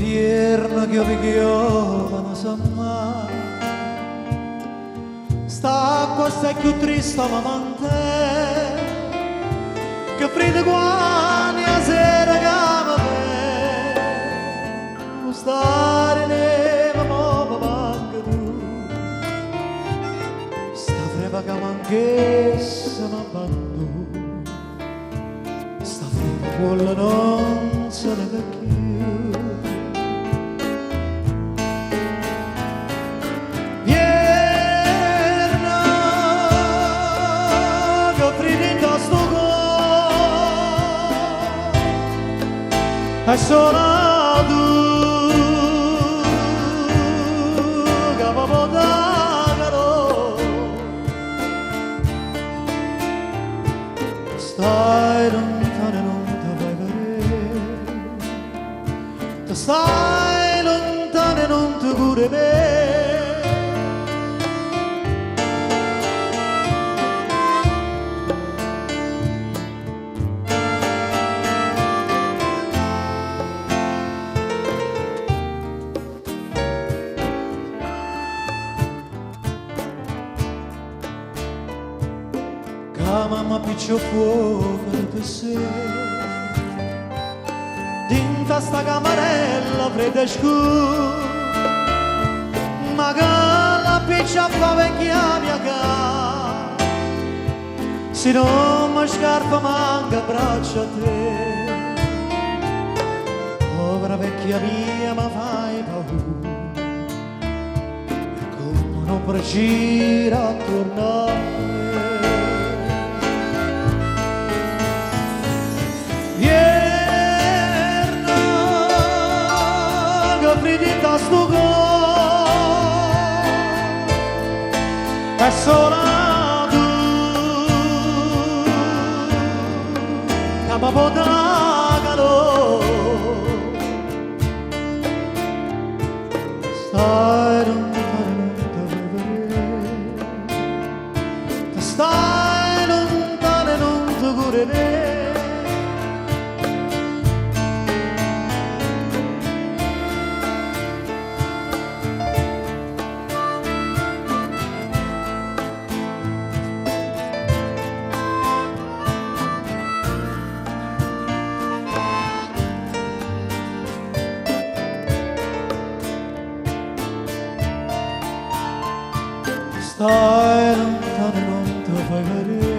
Vierno chiove chiove, non sa mai. St'acqua sta cchiù triste ma mantè Che freddo quando 'a sera che mi vene Stare neve mo mi manca tu Sta freva che manchessa mi abbandona Sta freva quella non se ne va più. Vierno che friddo int'a sto core E sola tu che mi può dare calore. Stai lontano e non ti fai vedere. Tu stai lontano e non ti curi me. Ca mamma appiccia 'o fuoco tutt' 'e sere Dint'a sta camarella fredda e scura Ma che l'appiccia a fa vecchia mia cara Si non mi scarfa manca braccio a te Povera vecchia mia mi fai paura E come un'ombra gira attorno a me. Vierno che friddo int'a sto core E sola tu che mi può dare calore. Stai lontano e non ti fai vedere. Tu stai lontano e non ti curi me. Stai lontano e non ti fai vedere.